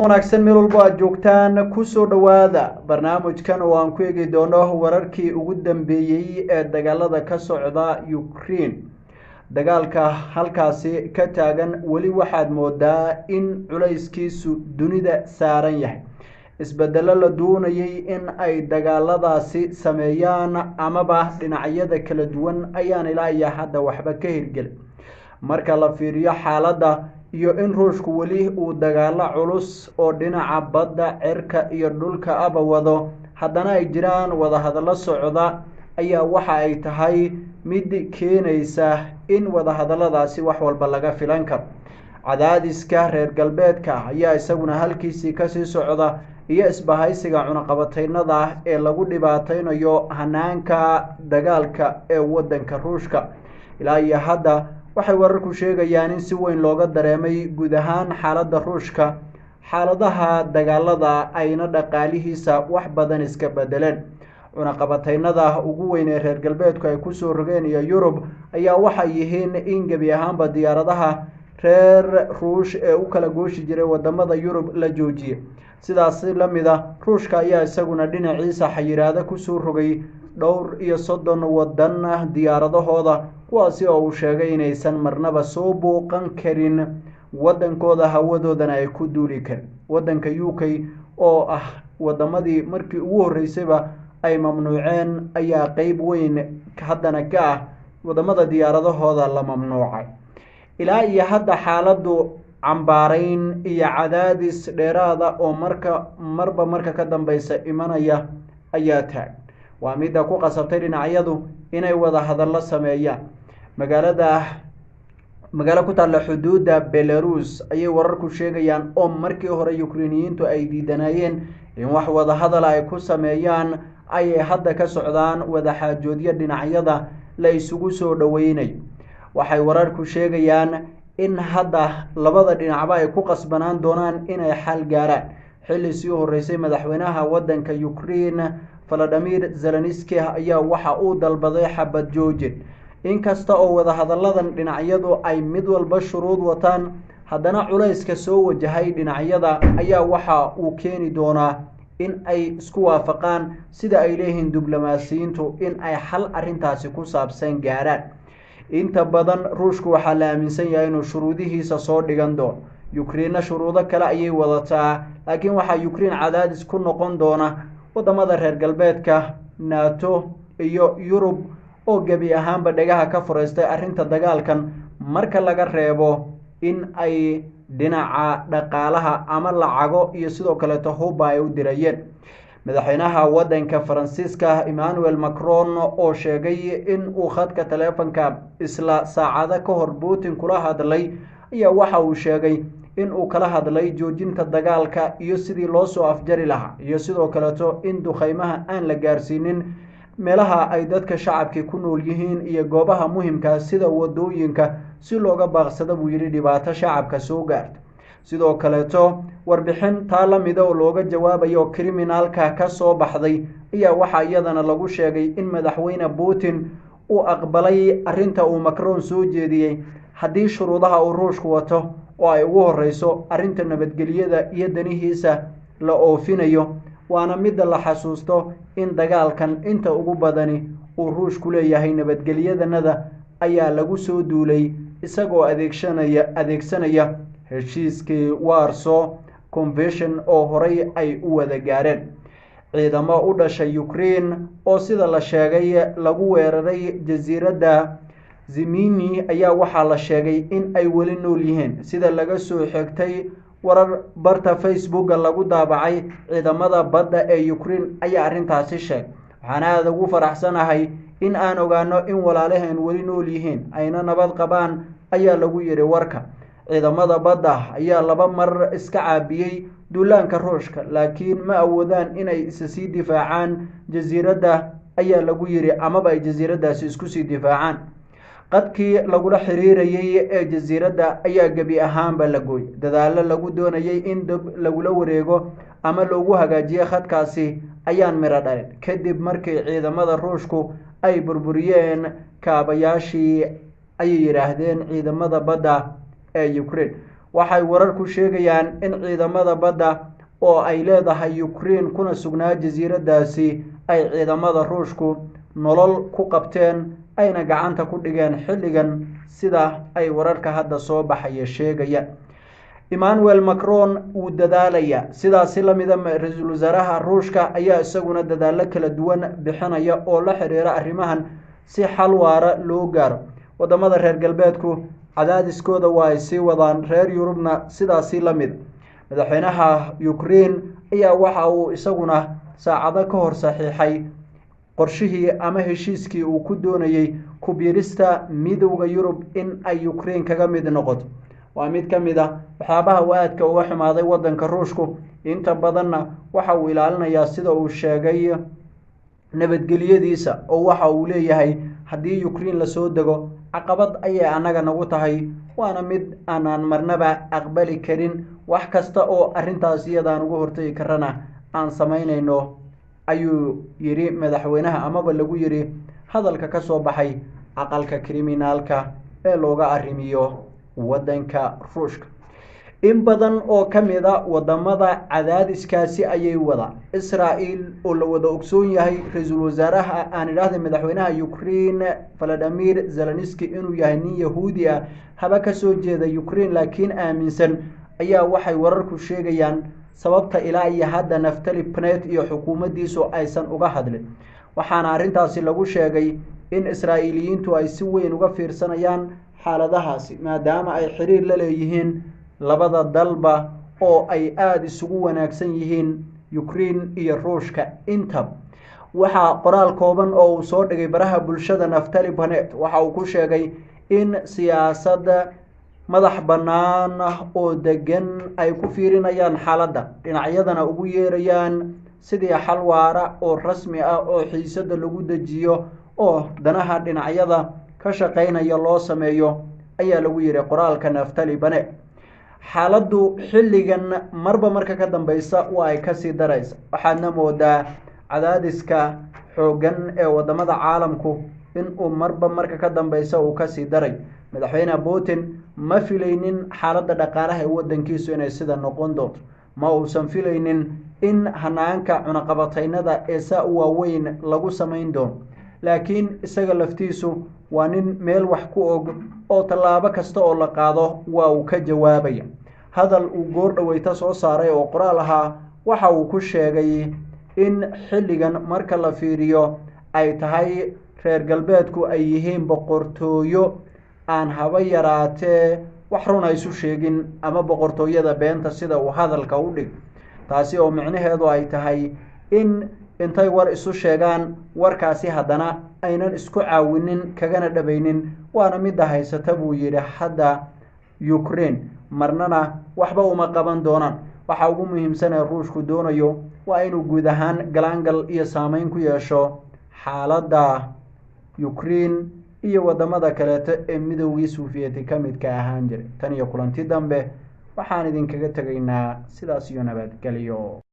Wanaagsan meel walbo aad joogtaan, kusoo dhowaada barnaamijkan oo aan ku eegi doono wararkii ugu dambeeyey ee dagaalada ka socda Ukraine. Dagaalka halkaasi ka taagan weli waxaad moodaa in culayskiisu dunida saaran yahay. Isbedelo la doonayay in ay dagaaladaasi sameeyaan amaba dhinacyada kala duwan ayaan ilaa iyo hadda waxba ka hirgelin. Marka la fiiriyo xaaladda iyo in Ruushku weli uu dagaalo culus oo dhinaca badda, cirka iyo dhulka aba wado, haddana ay jiraan wadahadallo socda, ayaa waxa ay tahay mid keenaysa in wadahadalladaasi wax walba laga filan karo. Cadaadiska reer galbeedka ayaa isaguna halkiisii kasii socda iyo isbahaysiga cunaqabataynada ee lagu dhibaateynayo hanaanka dagaalka ee wadanka Ruushka. Ilaa iyo hadda waxay wararku sheegayaan in si weyn looga dareemay guud ahaan xaaladda Ruushka, xaaladaha dagaalada ayna dhaqaalihiisa wax badan iska bedeleen. Cunaqabataynada ugu weyn ee reer galbeedku ay kusoo rogeen iyo Yurub ayaa waxay yihiin in gebi ahaanba diyaaradaha reer Ruush ee u kala gooshi jiray wadamada Yurub la joojiyey. Sidaas lamid a, Ruushka ayaa isaguna dhinaciisa xayiraado kusoo rogay dhowr iyo soddon wadan diyaaradahooda, kuwaasi oo uu sheegay inaysan marnaba soo booqan karin wadankooda, hawadoodana ay ku duuli karin. Wadanka UK oo ah wadamadii markii ugu horreysayba ay mamnuuceen ayaa qeyb weyn haddana ka ah wadamada diyaaradahooda la mamnuucay. Ilaa iyo hadda xaaladdu cambaarayn iyo cadaadis dheeraada oo marka marba marka ka dambeysa imanaya ayaa taag, waa midda ku qasabtay dhinacyadu inay wada hadallo sameeyaan. Magaalada magaalo ku taalla xuduudda Belarus ayay wararku sheegayaan, oo markii hore Ukrainiyiintu ay diidanayeen in wax wada hadal ay ku sameeyaan, ayay hadda ka socdaan wadaxaajoodyo dhinacyada la isugu soo dhoweynayo. Waxay wararku sheegayaan in hadda labada dhinacba ay ku qasbanaan doonaan inay xal gaaraan. Xilli sii horeysay, madaxweynaha wadanka Ukraine Valadimir Zelenski ayaa waxa uu dalbaday xabad joojin. Inkasta oo wadahadalladan dhinacyadu ay mid walba shuruud wataan, haddana culayska soo wajahay dhinacyada ayaa waxa uu keeni doonaa in ay isku waafaqaan, sida ay leeyihiin diblomaasiyiintu, in ay xal arrintaasi ku saabsan gaaraan. Inta badan Ruushku waxaa la aaminsan yahay inuu shuruudihiisa soo dhigan doono, Ukrainna shuruudo kale ayay wadataa, laakiin waxaa Ukraine cadaadis ku noqon doona wadamada reer galbeedka, NATO iyo Yurub oo gebi ahaanba dhegaha ka fureystay arrinta dagaalkan, marka laga reebo in ay dhinaca dhaqaalaha ama lacago iyo sidoo kaleeto hubba ay u dirayeen. Madaxweynaha wadanka Faransiiska Emmanuel Macron oo sheegay in uu khadka taleefanka isla saacado ka hor Putin kula hadlay ayaa waxa uu sheegay in uu kala hadlay joojinta dagaalka iyo sidii loo soo afjari lahaa, iyo sidoo kaleeto in dukheymaha aan la gaarsiinin meelaha ay dadka shacabkii ku nool yihiin iyo goobaha muhimkaa sida wadooyinka, si looga baaqsado buu yidhi dhibaato shacabka soo gaarta. Sidoo kaleeto warbixin taa la mida oo looga jawaabayo kriminaalka ka soo baxday ayaa waxaa iyadana lagu sheegay in madaxweyne Putin uu aqbalay arrinta uu Macron soo jeediyey, haddii shuruudaha uu Ruushku wato oo ay ugu horeyso arrinta nabadgelyada iyo danihiisa la oofinayo. Waana midda la xasuusto in dagaalkan inta ugu badani uu Ruushku leeyahay nabadgelyadanada ayaa lagu soo duulay, isagoo adeegsanaya heshiiskii Warsaw Convention oo horey ay u wada gaareen. Ciidamo u dhashay Ukraine oo sida la sheegay lagu weeraray jasiiradda Zimini ayaa waxaa la sheegay in ay weli nool yihiin, sida laga soo xigtay warar barta Facebooka lagu daabacay. Ciidamada badda ee Ukraine ayaa arrintaasi sheegay. Waxaan aada ugu faraxsanahay in aan ogaano in walaalaheen weli nool yihiin ayna nabad qabaan, ayaa lagu yidhi warka. Ciidamada badda ayaa laba mar iska caabiyey duulaanka Ruushka, laakiin ma awoodaan inay isa sii difaacaan jasiiradda, ayaa lagu yidhi, amaba ay jasiiraddaasi isku sii difaacaan. Qadkii lagula xiriirayey ee jasiiradda ayaa gebi ahaanba la gooyay. Dadaallo lagu doonayay in dab lagula wareego ama loogu hagaajiyo khadkaasi ayaan miro dhalin, kadib markii ciidamada Ruushku ay burburiyeen kaabayaashii, ayay yidhaahdeen ciidamada badda ee Ukraine. Waxay wararku sheegayaan in ciidamada badda oo ay leedahay Ukraine kuna sugnaa jasiiraddaasi ay ciidamada Ruushku nolol ku qabteen ayna gacanta ku dhigeen xilligan, sida ay wararka hadda soo baxaya sheegayaan. Emmanuel Macron wuu dadaalaya, sidaasi lamida ra-iisul wasaaraha Ruushka ayaa isaguna dadaallo kala duwan bixinaya oo la xiriira arrimahan si xal waara loo gaaro. Wadamada reer galbeedku cadaadiskooda waa ay sii wadaan, reer Yurubna sidaasi la mid. Madaxweynaha Ukraine ayaa waxa uu isaguna saacado ka hor saxiixay qorshihii ama heshiiskii uu ku doonayey ku biirista Midowda Yurub in ay Ukraine kaga mid noqoto. Waa mid ka mid ah waxyaabaha uu aadka uga xumaaday waddanka Ruushku. Inta badanna waxa uu ilaalinayaa, sida uu sheegay, nabadgelyadiisa, oo waxa uu leeyahay haddii Ukraine lasoo dego caqabad ayay annaga nagu tahay, waana mid aanaan marnaba aqbali karin. Wax kasta oo arrintaas iyadaan uga hortagi karana aan samaynayno, ayuu yidhi madaxweynaha, amaba lagu yidhi hadalka ka soo baxay aqalka kriminaalka ee looga arrimiyo waddanka Ruushka. In badan oo ka mid a wadamada cadaadiskaasi ayay wada. Israel oo la wada ogsoon yahay ra-iisul wasaaraha, aan idhaahday madaxweynaha Ukraine Valadimir Zelenski, inuu yahay nin yahuudi ah, haba kasoo jeeda Ukraine laakiin aaminsan, ayaa waxay wararku sheegayaan sababta ilaa iyo hadda Naftali Bennett iyo xukuumaddiisu aysan uga hadlin. Waxaana arrintaasi lagu sheegay in Israa'iiliyiintu ay si weyn uga fiirsanayaan xaaladahaasi, maadaama ay xiriir la leeyihiin labada dalba oo ay aada isugu wanaagsan yihiin Ukraine iyo Ruushka intaba. Waxaa qoraal kooban oo uu soo dhigay baraha bulshada Naftali Bennett waxa uu ku sheegay in siyaasadda madax bannaan oo degan ay ku fiirinayaan xaaladda, dhinacyadana ugu yeerayaan sidii xal waara oo rasmi ah oo xiisadda lagu dejiyo oo danaha dhinacyada ka shaqeynaya loo sameeyo, ayaa lagu yidhi qoraalka Naftali Bennett. Xaaladdu xilligan marba marka ka dambeysa waa ay kasii daraysa, waxaadna moodaa cadaadiska xooggan ee wadamada caalamku inuu marba marka ka dambeysa uu kasii daray. Madaxweyne Putin ma filaynin xaaladda dhaqaalaha ee wadankiisu inay sida noqon doonto, ma uusan filaynin in hanaanka cunaqabataynada ee saa u waaweyn lagu samayn doono, laakiin isaga laftiisu waa nin meel wax ku og oo tallaabo kasta oo la qaado waa uu ka jawaabaya. Hadal uu goor dhaweyta soo saaray oo qoraal ahaa waxa uu ku sheegay in xilligan marka la fiiriyo ay tahay reer galbeedku ay yihiin boqortooyo aan haba yaraatee wax run isu sheegin, ama boqortooyada beenta sida uu hadalka u dhig, taasi oo micnaheedu ay tahay in intay war isu sheegaan warkaasi haddana aynan isku caawinin kagana dhabaynin. Waana midda haysata, buu yidhi, hadda Ukraine marnana waxba uma qaban doonaan. Waxa ugu muhiimsan ee Ruushku doonayo waa inuu guud ahaan galaangal iyo saameyn ku yeesho xaaladda Ukraine iyo wadamada kaleeto ee Midowgii Suufiyeti ka midka ahaan jiray. Tan iyo kulanti dambe waxaan idinkaga tegaynaa sidaas iyo nabadgelyo.